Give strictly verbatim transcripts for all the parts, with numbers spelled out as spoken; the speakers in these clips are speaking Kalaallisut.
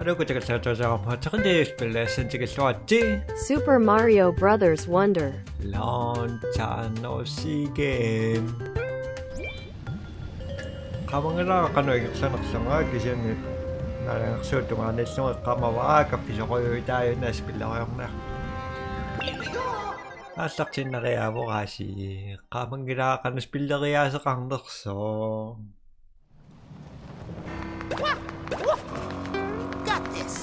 Aluku tikilluaritsi, aamma tikilluaritsi, tikilluaritsi. Super Mario Brothers Wonder. Long time no see game. Qaamanngilara qanoq ingerlanerlunga, kisianni naalagaaffiup tungaanut illugu eqqaamavara kaffisoqujutaajunnaarlugu spilleriarniarlugu. Aallartiinnariaavoraasi, qaamanngilara qanoq spilleriaaseqarnersoq. Got this.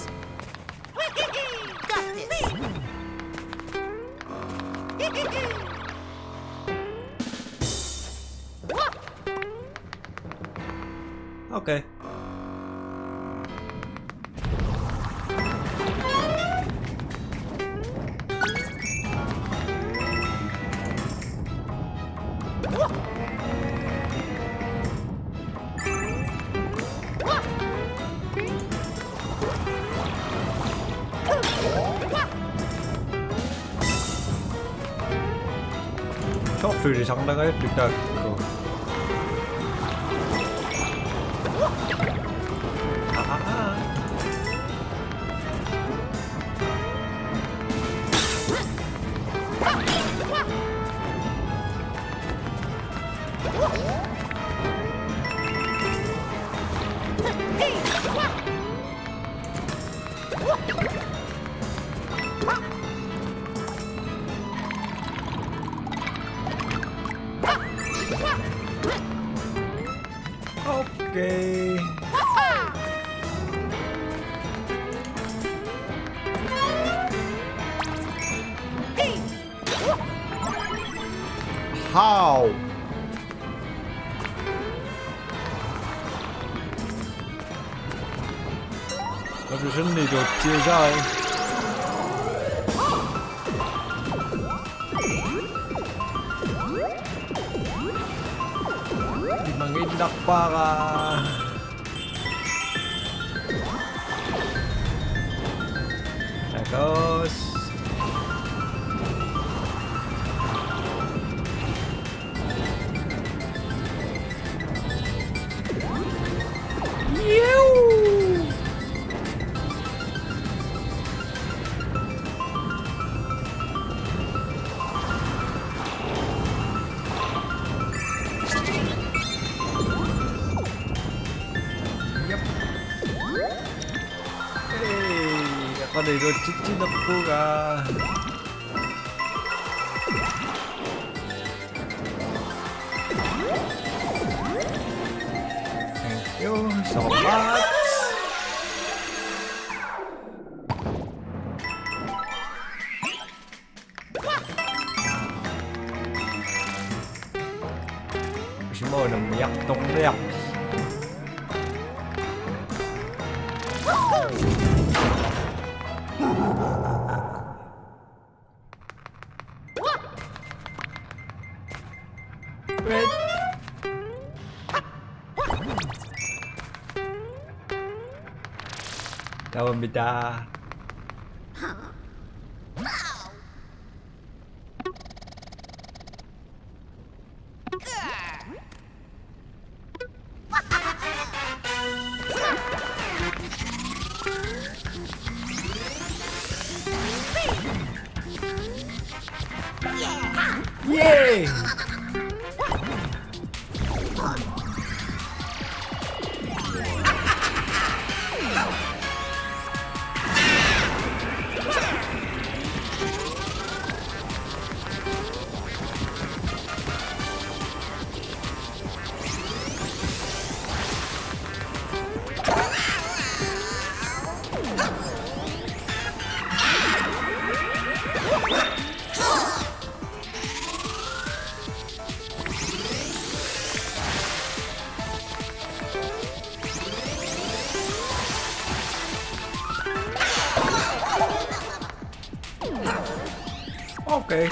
Got this. Okay. Soorlu ilisarnangajuttoq taakku. Ahaa. Okay. How? Atusannit tuutsiusai. Imanginnarpara. Takos. Yep. Hey, qanoq iluatsitsinerpunga. Thank you so much. Usimaunam miartorniaq. Tawa mita. Yay! Okay.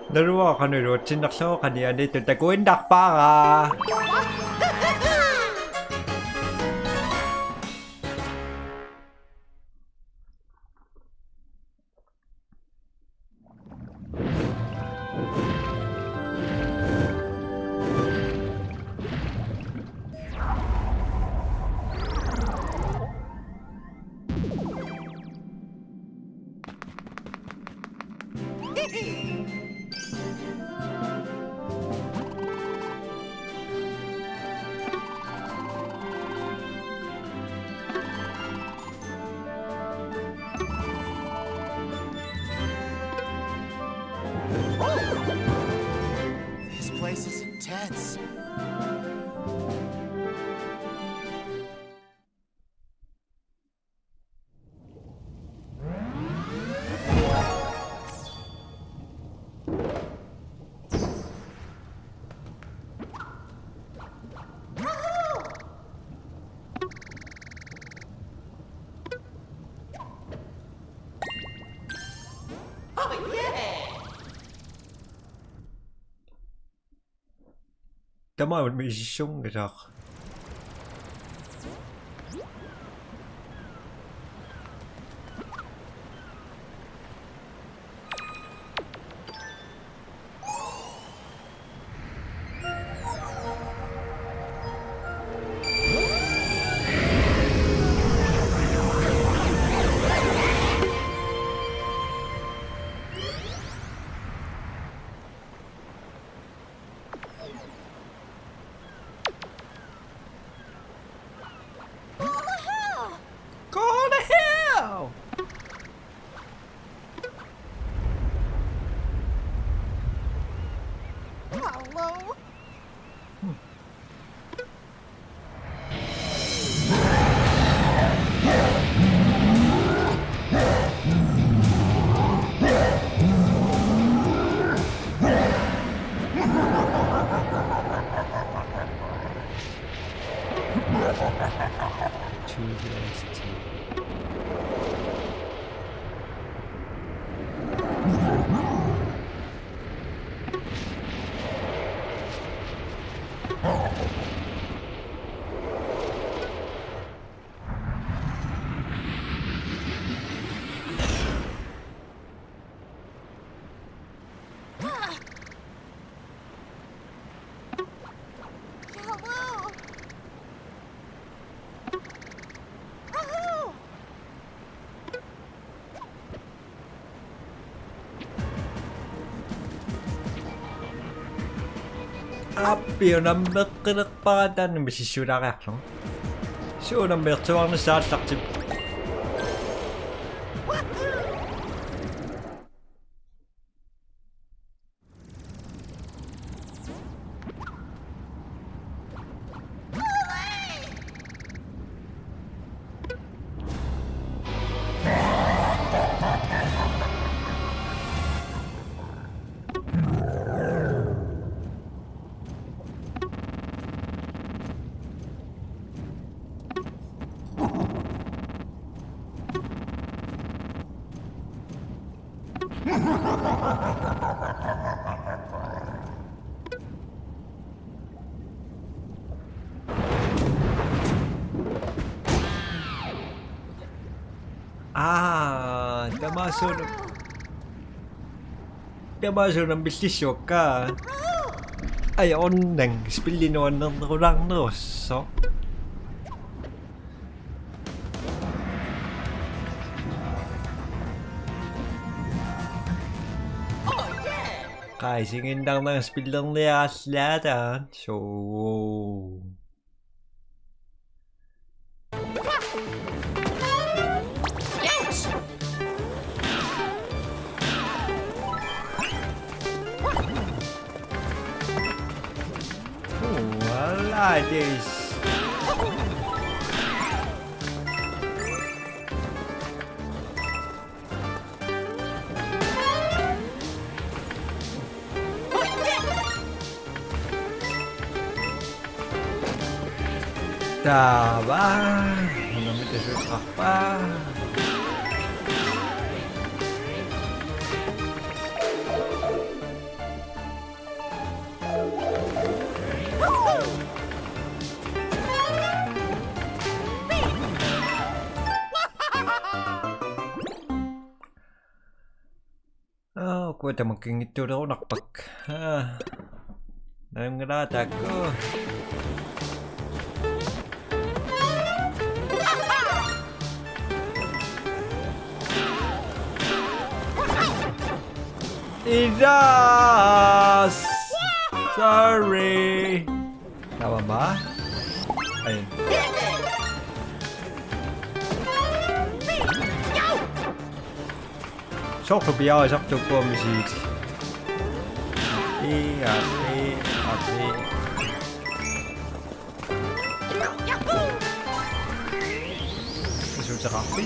Naluara qanoq iluatsinnerlugu qanianiittoq takuinnarpara. This place is intense. Tamaat misissunngilaaq. Go to hell! Hello? Aappi unammeqqilerpara taanna misissuilaareerlugu. Suu unammeertuarnissaq aallartippoq. Aa, tamaasuuna. Tamaasuuna millissuakka. Ai, onnang, spilli nuannernerulaarnerussooq. Qaa isigiinnarnanga spillerniarallaataat. Suu. Ooh, I like this. Taava. Unammitassuteqarpa? Kuatamut kinngittuulerunarpakka. Aa. Nalunngilara taakku. Idas! Sorry. Naamma. Ai. Soorlu piareersartoq uku misigitik. Ii, aa, ii, aa, ii. Suuteqarpi.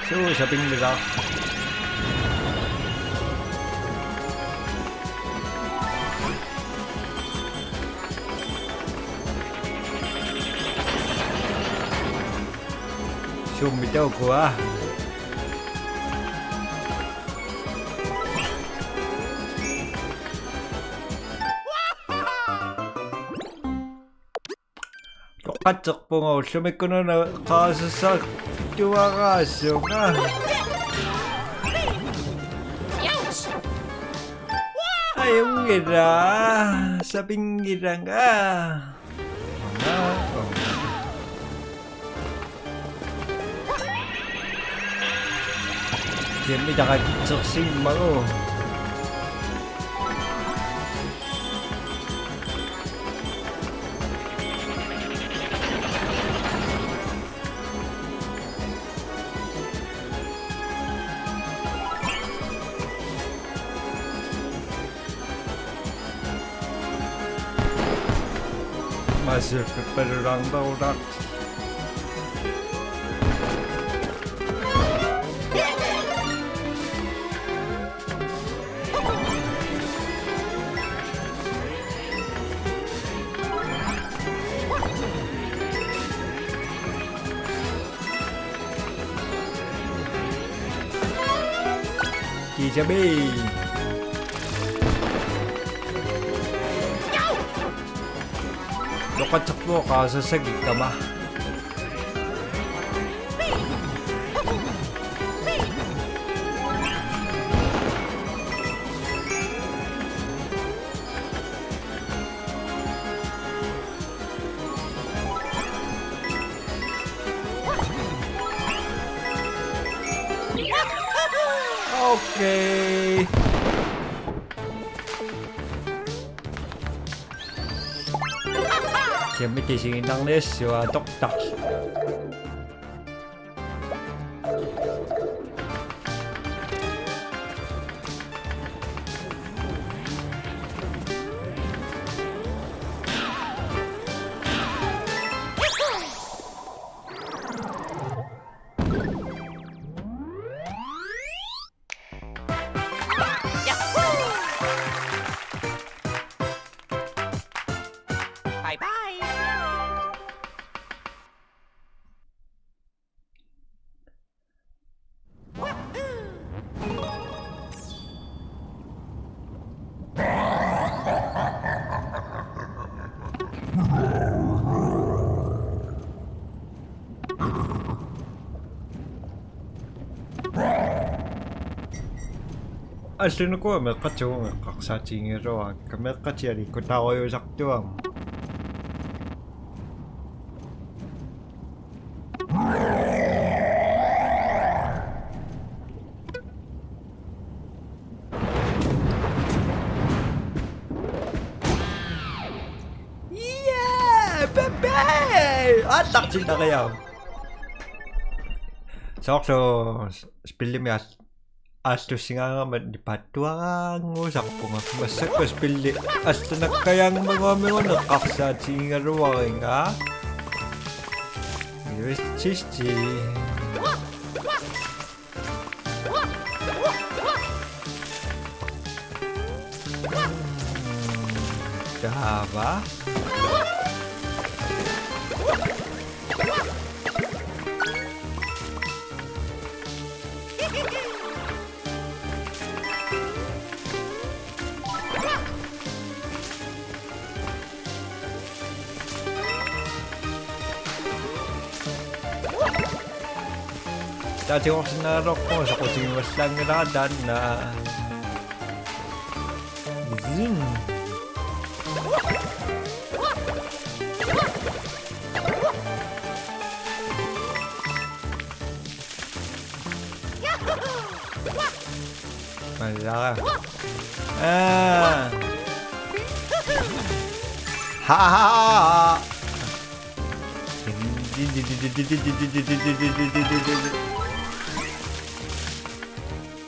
Suu, sapinngilara. Suummi taakku, aa? Toqqatserpunga ullumikkununa qarasassartuaraasunga. Ajunngilaq, sapinngilanga. Kemi tarakitsersiimmagu. Massive Battle Round. Kiisapi. Toqqatserpunga qarasassakka. Okay. Kemi tisiginnarniassua toqtar. Bye bye. Allunuku meeqqatigut eqqarsaatigigaluarakka, meeqqat aliikkutaarujuusartuagut. Yeah, baby! Aallartinnariaruk. Soorlu spillimi aal-, aallussingaarmat nipaattuaraanngusarpunga. Massakkut spilli allanakkajaannguamiguni eqqarsaatigigaluarakka. Just, just. Taava. Taatigoorsinnaagaluarpunga soqutigivallaanngilara taanna. Zing. Mallara. Ah. Ha, ha, ha, ha.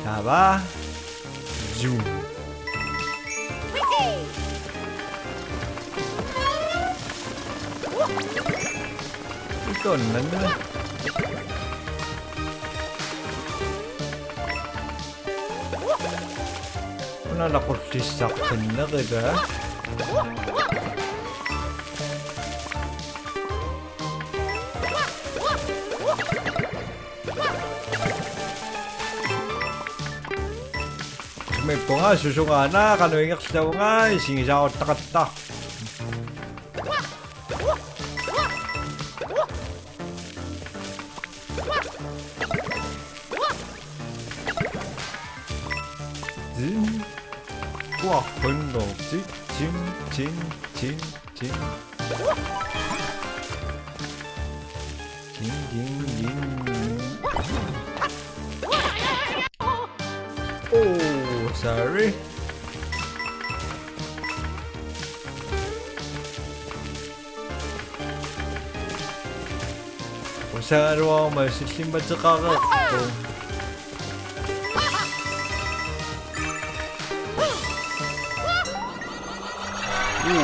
Taava. Zoom. Ito, nana. Una naqullissaqqinneriva. Mippunga susungaana qanoq ingerlavunga isigisaaruttaqatta. Tin. Kuarpunnertik. Tin, tin, tin, tin. Tin, tin, tin. Oh, sorry. Usagaluaruma sillimmateqareerpoq. Uu.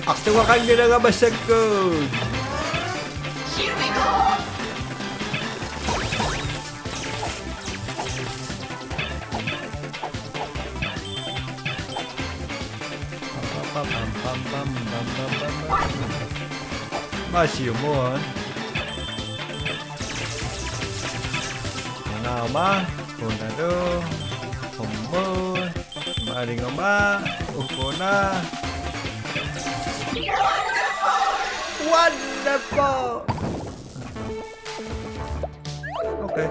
Artugaqanngilanga massakkut. Maasiumoon. Naama, unalu, ummu, malingama, ukuna. Wonderful! Okay.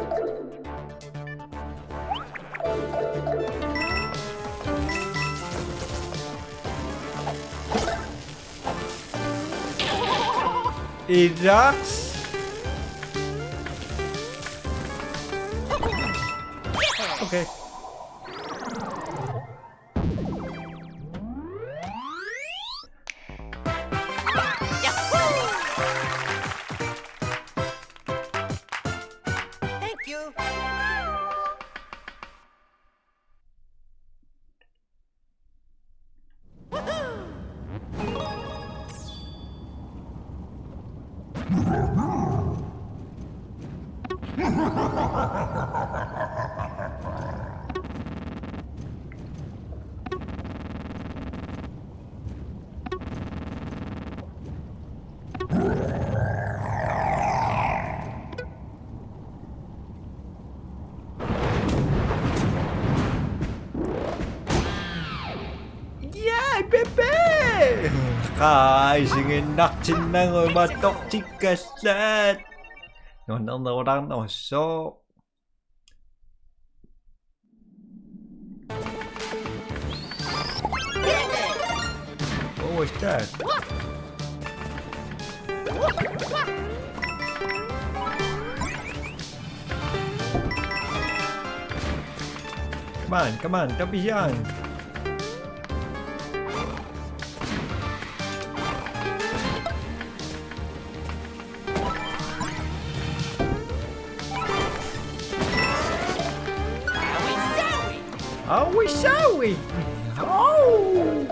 It rocks. Okay. Thank you. Yay, Pepe! Qaa, isiginnartinnagu imaattortikkallaat. Nuannernerulaarnerussooq. What was that? Come on, come on, don't be young. Are we sorry? Oh!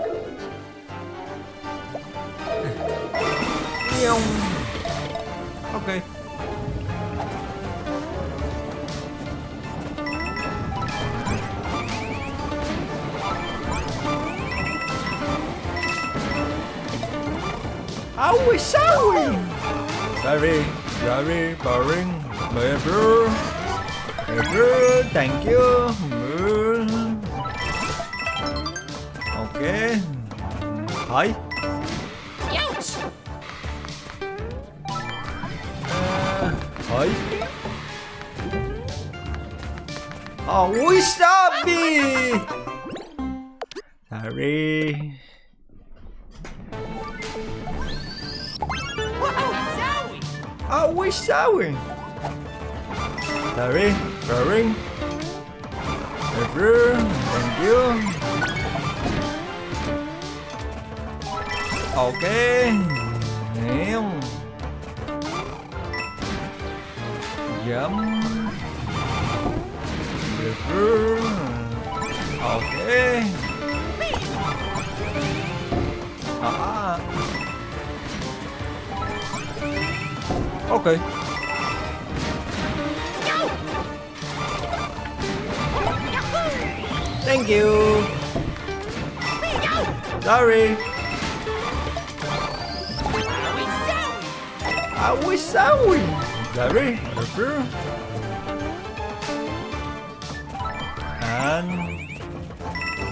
Okay. Aui, saui! Sorry, sorry, boring. Thank you. Okay. Hi. Hoi. Aui, savi! Sorry. Aui, savi! Sorry, sorry. Thank you. Okay. Damn. Yum. Okay. Ah. Okay. Thank you. Sorry. Aui, savi. Sorry. And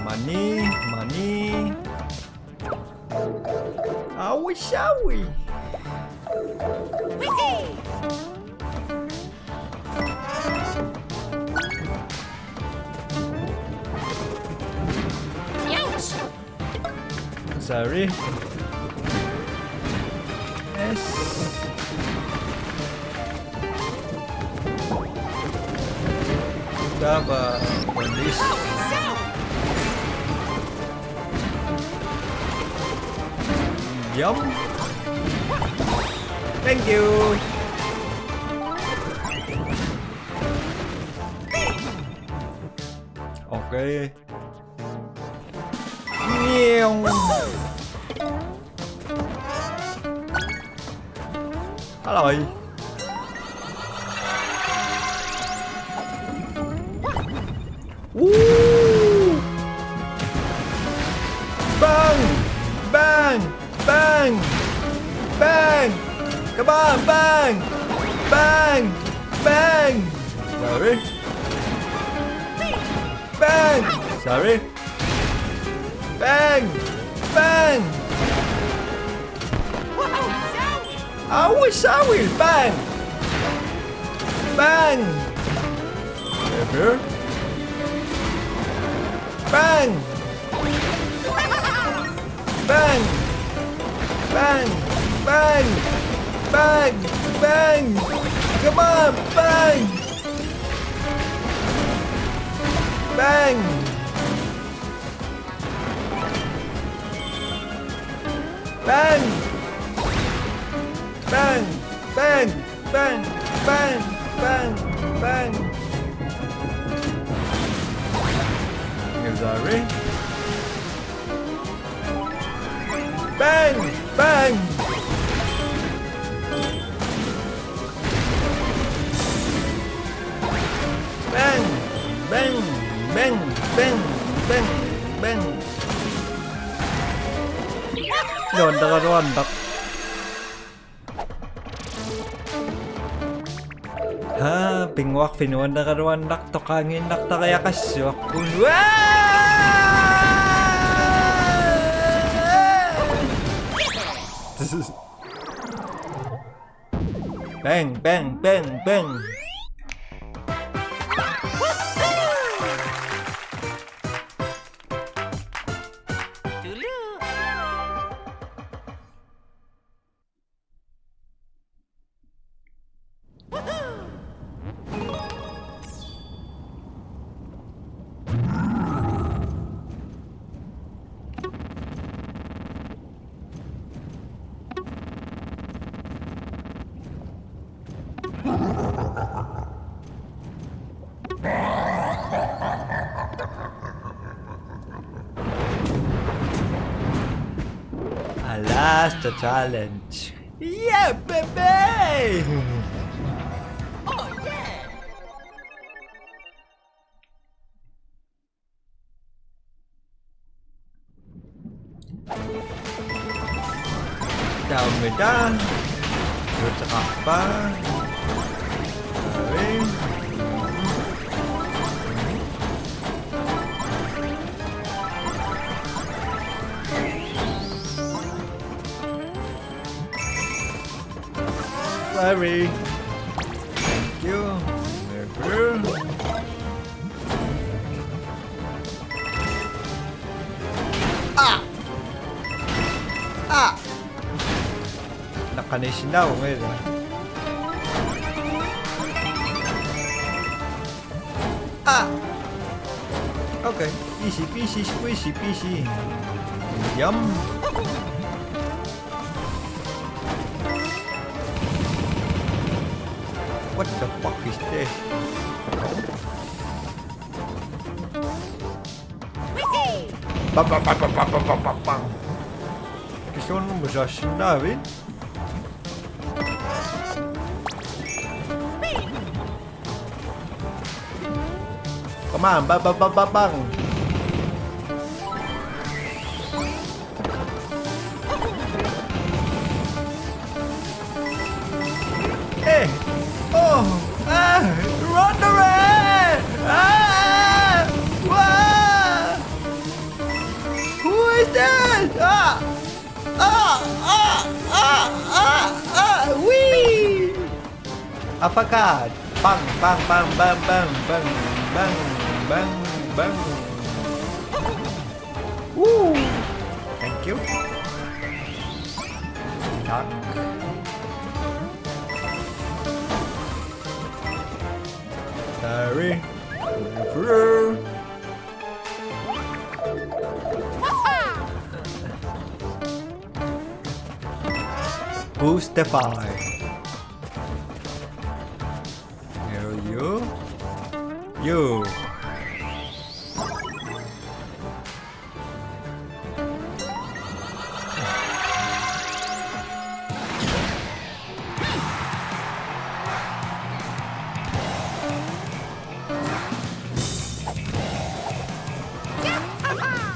money, money. Aui, savi. Sorry. Yes. Taba, police. Yum. Thank you. Okay. Hello. Woo! Bang! Bang! Bang! Bang! Come on, bang! Bang! Bang! Sorry. Bang! Sorry. Bang! Bang! Aui, savi! Bang! Bang! Ever? Bang! Bang! Bang! Bang! Bang! Bang! Come on! Bang! Bang! Bang! Bang! Bang! Bang! Bang! Bang! Bang! Is that right? Bang! Bang! Bang! Bang! Bang! Bang! Bang! Bang! Nuannaraluarnaq. Haa, pinnguarfik nuannaraluarnartoq qaangiinnartariaqassuaq. Unua! Bang, bang, bang, bang. A last challenge. Yeah, baby! Oh, yeah! Taumita. Yutaqarpa. Ari. Sorry. Thank you. Thank you. Ah! Ah! Nakanisinaw ngayon. Ah! Okay. Easy peasy, squeezy peasy. Yum. What the fuck is this? Bang, bang, bang. Kisuunnermut saassinnaavit? Come on, bang, bang, bang, bang, bang. Eh! Oh! Ah! Run away! Ah! Wah! Who is that? Ah! Ah! Ah! Ah! Ah! Ah! Wee! Uppercut! Bang! Bang! Bang! Bang! Woo! Thank you. Tak. Sorry. Through. Boostify. Here you. You.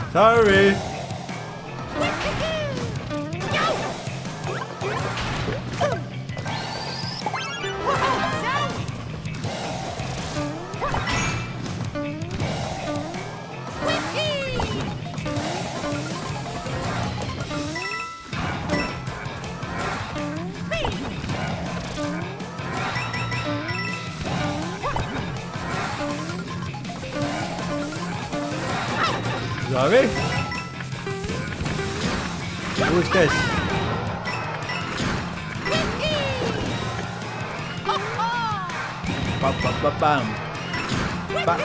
Sorry. Sorry. Who's this? Bam, bam, bam, bam. Ba-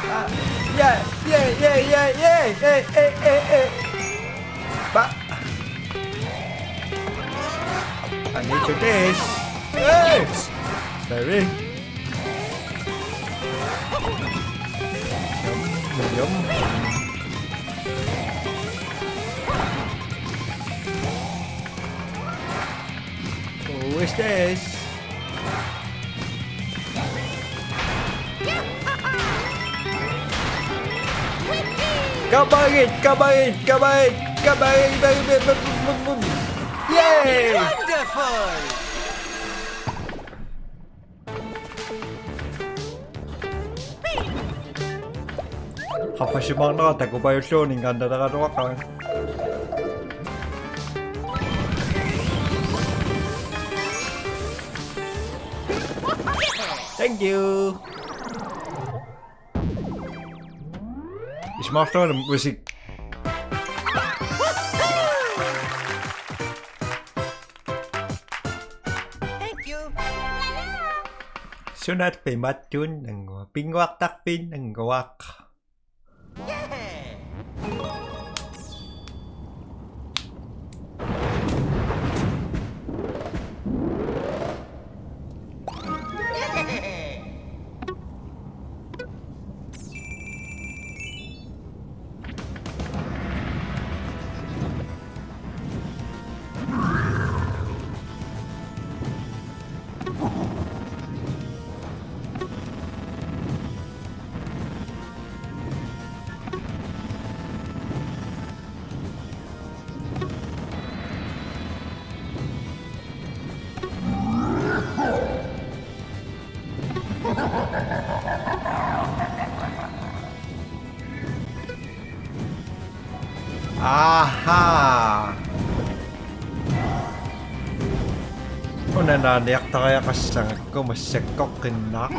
Ah, yeah, yeah, yeah, yeah, yeah. Hey, hey, hey, hey. Ba- I need to dash. Hey! Sorry. Yum, yum. Who is this? Kabaret, kabaret, kabaret, kabaret, kabaret, kabaret, kabaret. Yay! Wonderful! Qaffasimaarnera takupajulluunniit ingaannaleraluaqaanga. Thank you. Ismaarluarlum musik. Thank you. Suna piumattut nannguaq, pinnguartarfiit nannguaq. Aha! Una naaniartariaqassagakku massakkoqqinnaa.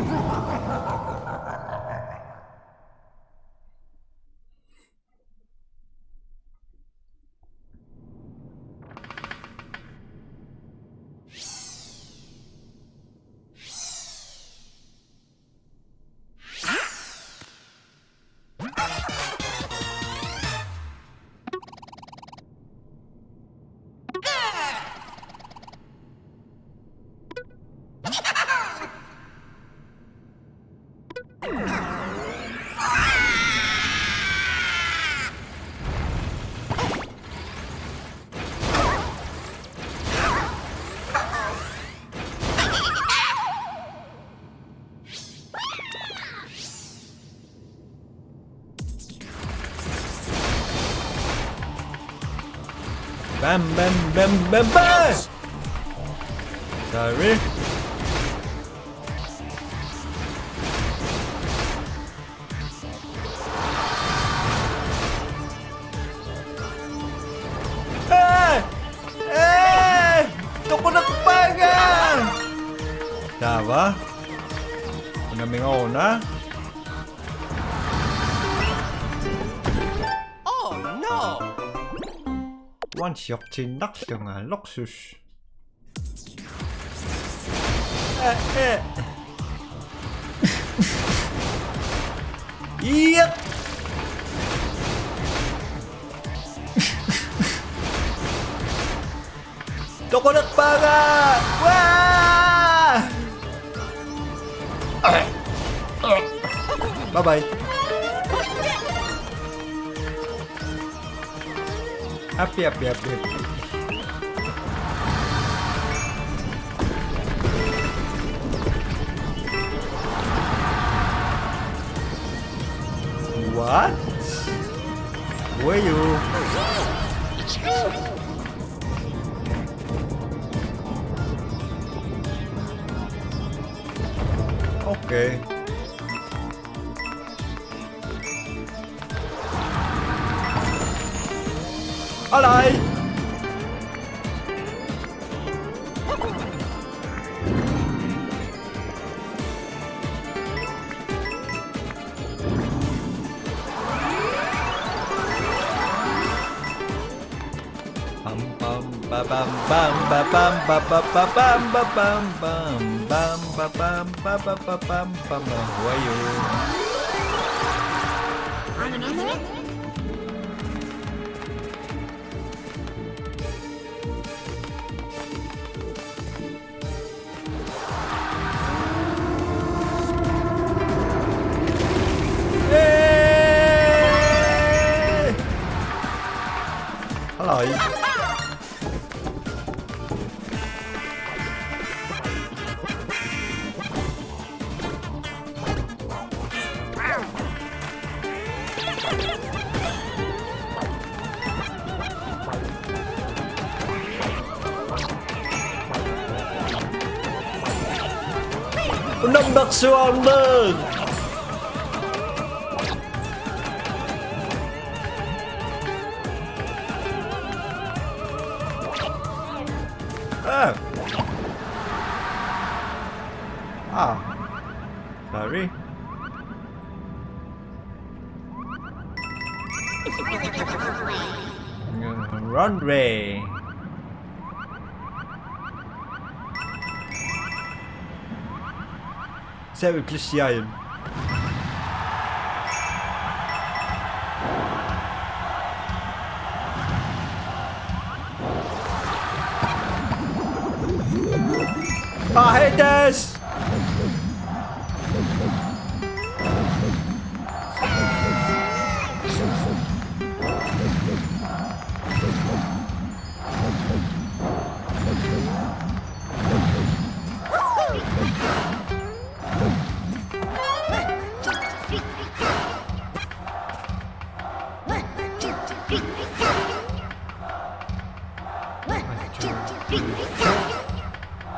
Bam, bam, bam, bam, bam! Sorry. Ee! Ee! Toqunarpaanga! Taava. Una mingoona. Oh no! One-shotinnarlunga luksus. Ee, ee. Yep. Toqunarpaanga! Waa! Bye bye. Appi, appi, appi, appi. What? Where you? Okay. Alai! Pam, pam, pa, pam, pam, pa, pam, pa, pa, pa, pam, pa, pam, pam, pam, pa, pam, pa, pa, pa, pam, pam, pam. Wayo. Hey! Hello. Number two on the... Ah. Ah. Sorry. Runway. Seven Christian. I hate this!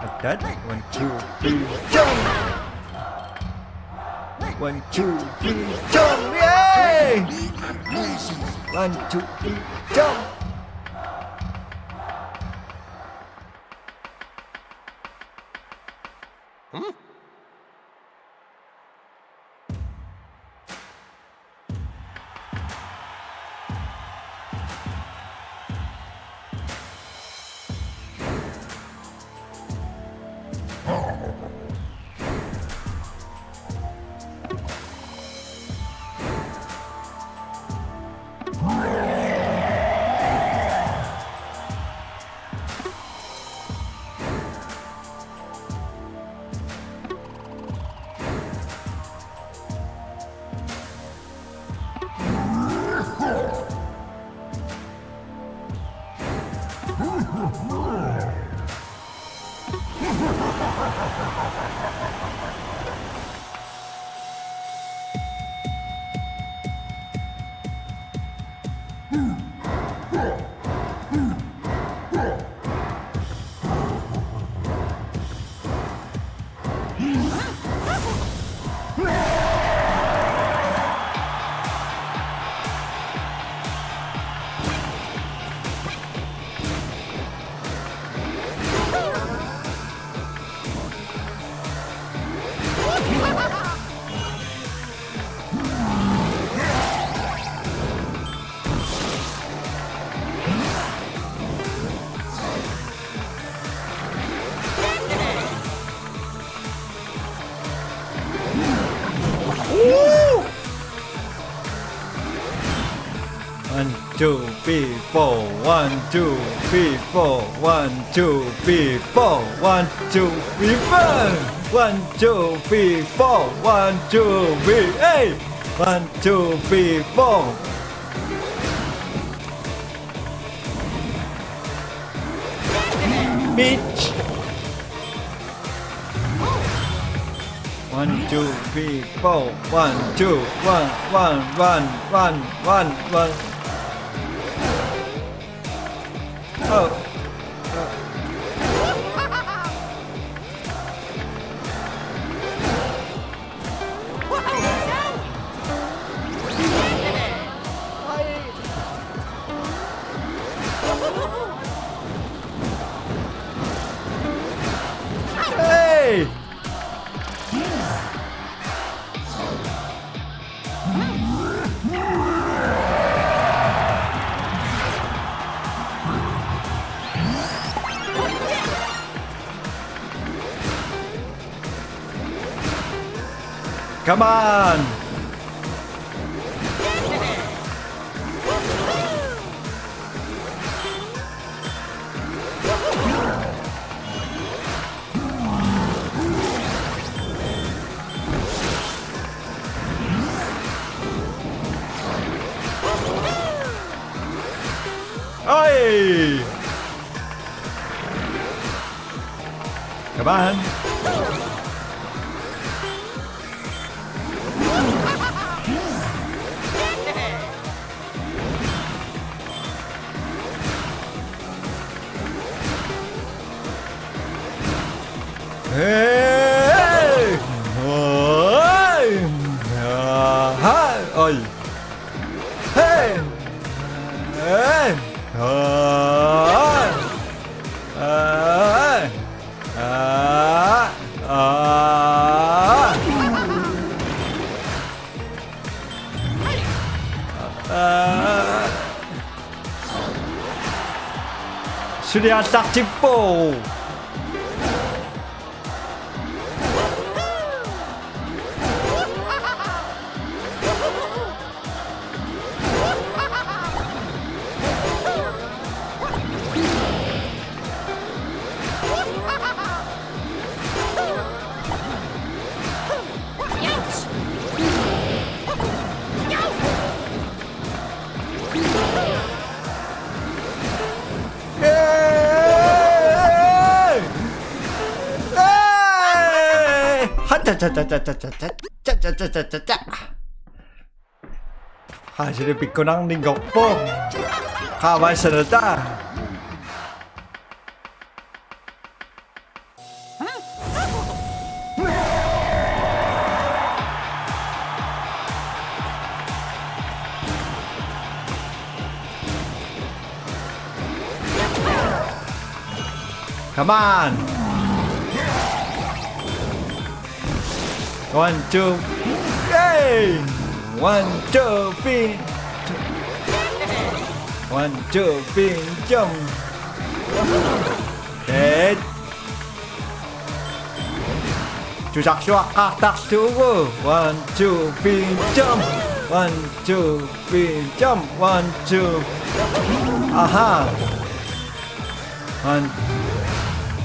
Like that. One, two, three, jump! One, two, three, jump! Yay! One, two, three, jump! two, three, four. One, two, three, four. One, two, three, four. One, two, three, four. One, two, three, four. One, two, three, eight. One, two, three, four. Mitch. One, two, three, four. One, two, one, one, one, one, one, one. Oh. Hey! Come on! Oi! Come on. Hey! Oi! Aha! Oi! Hey! Hey! Ah! Ah! Ah! Ah! Ah! Suli aallartippoq. Haa, suli pikkunarninngorpoq. Qaavassanata. Come on! One, two, hey! One, two, three. One, two, three, jump. Dead. Tusarsuaqqaartarlugu. One, two, three, jump. One, two, three, jump. One, two. Aha. One,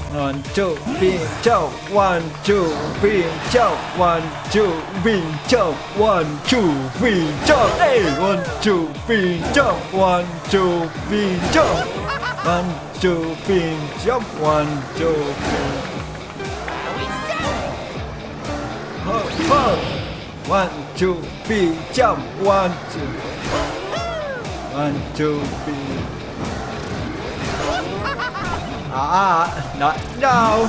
one, two, three, jump. One, two, three, jump. One, two, three, jump. One, two, three, jump. Hey, one, two, three, jump. One, two, three, jump. One, two, three, jump. One, two, three. Ho, ho. One, two, three, jump. One, two. One, two, three. Ah, no, no.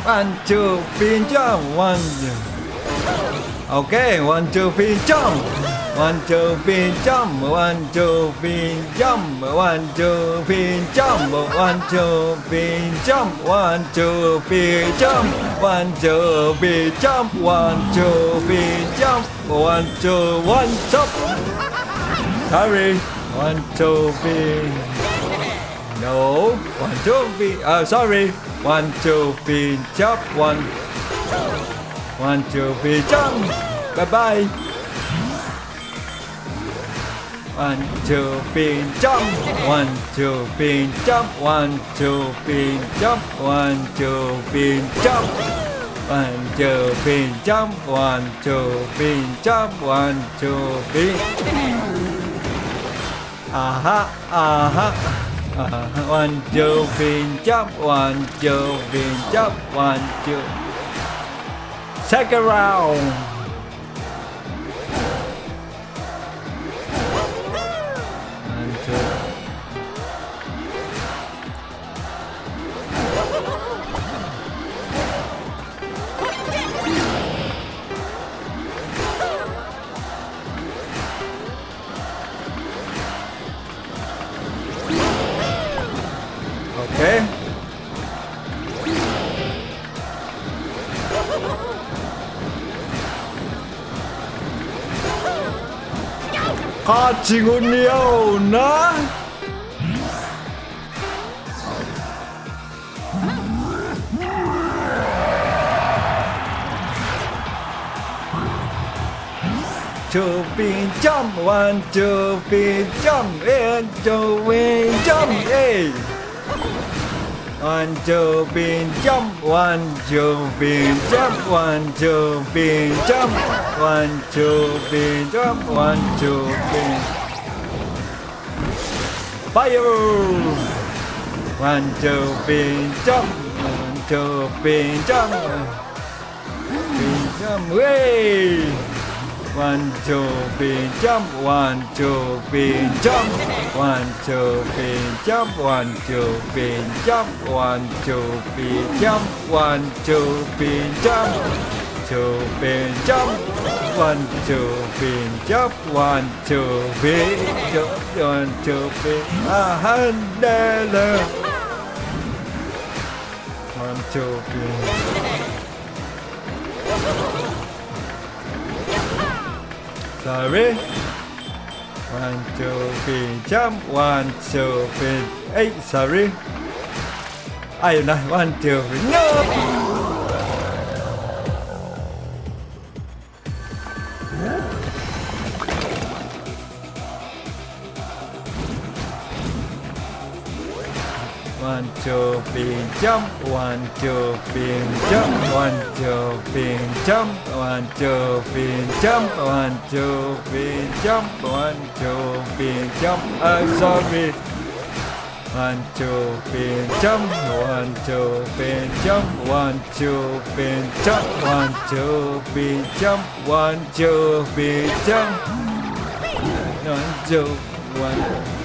One, two, three, jump. One, two. Okay, one, two, three, jump. One, two, three, jump. One, two, three, jump. One, two, three, jump. One, two, three, jump. One, two, three, jump. One, two, three, jump. One, two, three, jump. One, two, one, jump. Sorry. One, two, three. No. One, two, three. Oh, sorry. One, two, three, jump. One, one, two, three, jump. Bye bye. One, two, three, jump. One, two, three, jump. One, two, three, jump. One, two, three, jump. One, two, three, jump. One, two, three, jump. One, two, three. Aha, aha, aha. One, two, three, jump. One, two, three, jump. One, two. Second round. One, two. Okay. Qaatigunngiuna. Two, three, jump. One, two, three, jump. One, two, three, jump. Hey. One, two, three, jump. One, two, three, jump. One, two, three, jump. One, two, three, jump. One, two, three. Fire! One, two, three, jump. One, two, three, jump. Three, jump. Way! One, two, three, jump. One, two, three, jump. One, two, three, jump. One, two, three, jump. One, two, three, jump. One, two, three, jump. Two, three, jump. One, two, three, jump. One, two, three, jump. One, two, three. A hundred. One, two, three. Sorry. One, two, three, jump. One, two, three. Hey, sorry. Ayun na. One, two, three. No! One, two, three, jump. One, two, three, jump. One, two, three, jump. One, two, three, jump. One, two, three, jump. One, two, three, jump. I'm sorry. One, two, three, jump. One, two, three, jump. One, two, three, jump. One, two, three, jump. One, two, three, jump. One, two, one.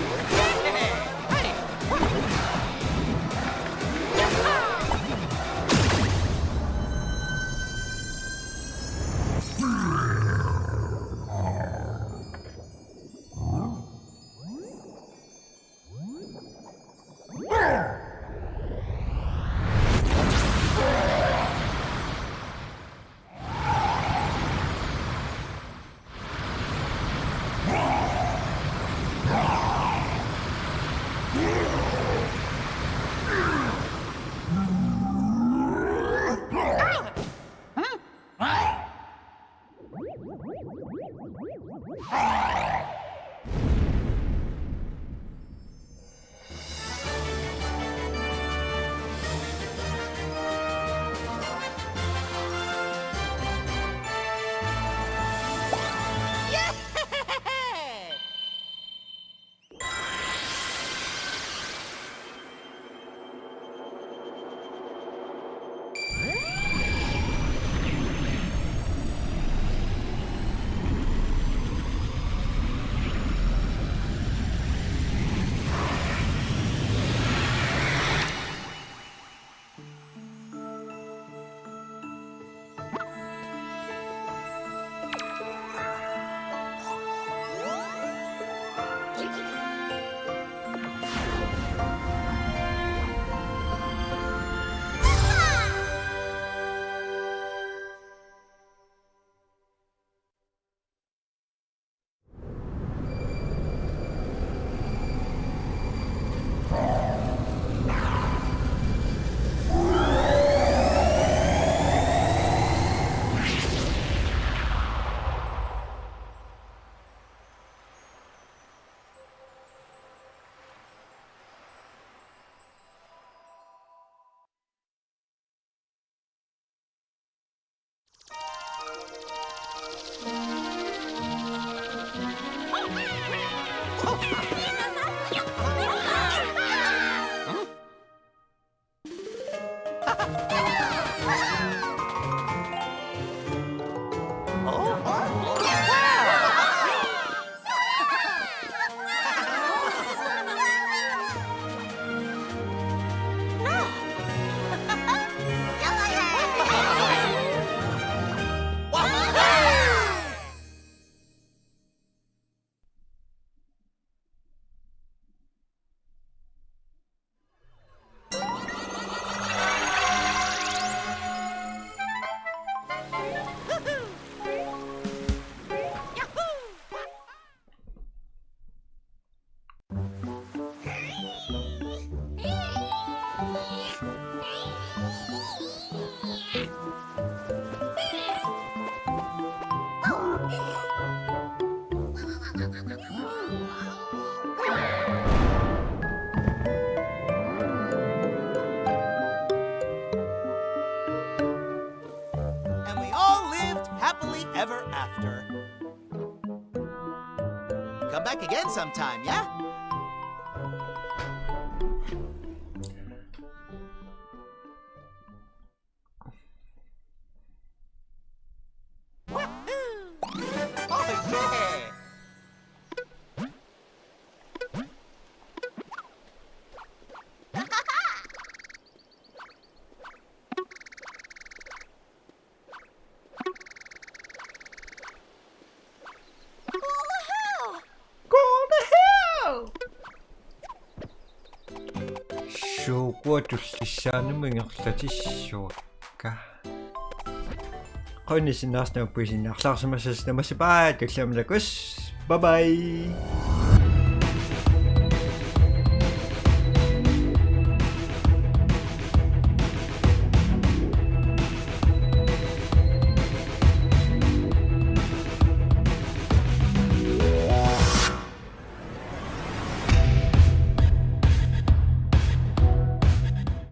happily ever after. Come back again sometime, yeah? Oh, yeah! Go on the hill! Suuquat tullissaanut ingerlatissuakka. Qujanaq sinnaarsinnaapput, sinnaarlaarsimassasi, tamassi, bye, tulliani takuss'. Bye bye.